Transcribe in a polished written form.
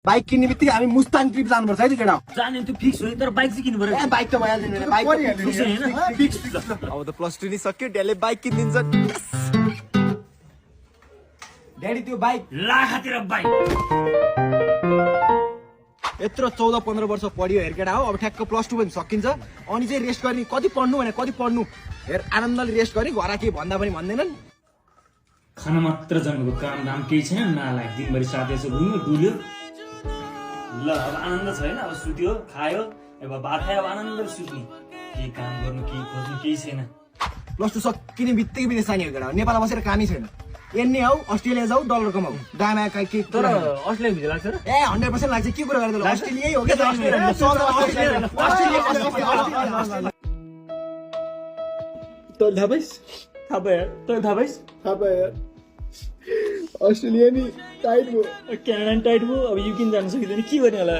bike किन्ने बित्तिकै हामी मुस्ताङ ट्रिप जानुपर्छ है त केटा जाने त्यो फिक्स हो तर बाइक चाहिँ किन्नु पर्यो ए बाइक त भइहाल्दैन बाइक फिक्स होइन फिक्स अब त प्लस 2 नि सक्यो ड्याडीले बाइक किनिदिन्छ ड्याडी त्यो बाइक लाखातिर बाइक यत्रो 14-15 वर्ष पढ्यो हेर केटा हो अब ठ्याक्क प्लस 2 पनि सकिन्छ अनि चाहिँ रेस्ट गर्ने कति पढ्नु भने कति पढ्नु हेर आनन्दले रेस्ट गर्ने घर के भन्दा पनि भन्दैनन् खाना मात्र जन्मेको काम दाम केही छैन नालायक दिनभरि साथीहरू घुम्यो डुल्यो ल अब आनन्द छैन अब सुत्यो खायो अब भात खायो अब आनन्दले सुत्ने केही काम गर्नु केही खोज्नु केही छैन प्लस 2 सकिने बित्तिकै विदेश जाने हो केटा नेपालमा बसेर कामै छैन एन्ने आऊ अस्ट्रेलिया जाऊ डलर कमाऊ दामा के तर अस्ट्रेलिया भिजा लाग्छ र ए 100% लाग्छ के कुरा गर्दै अस्ट्रेलियै हो के तँ थाहा पाइस् थाहा भयो तँ थाहा पाइस् थाहा पायो अस्ट्रेलिया नि टाइट भयो क्यानाडा टाइट भयो अब युकिन जानु सकिँदैन के गर्ने होला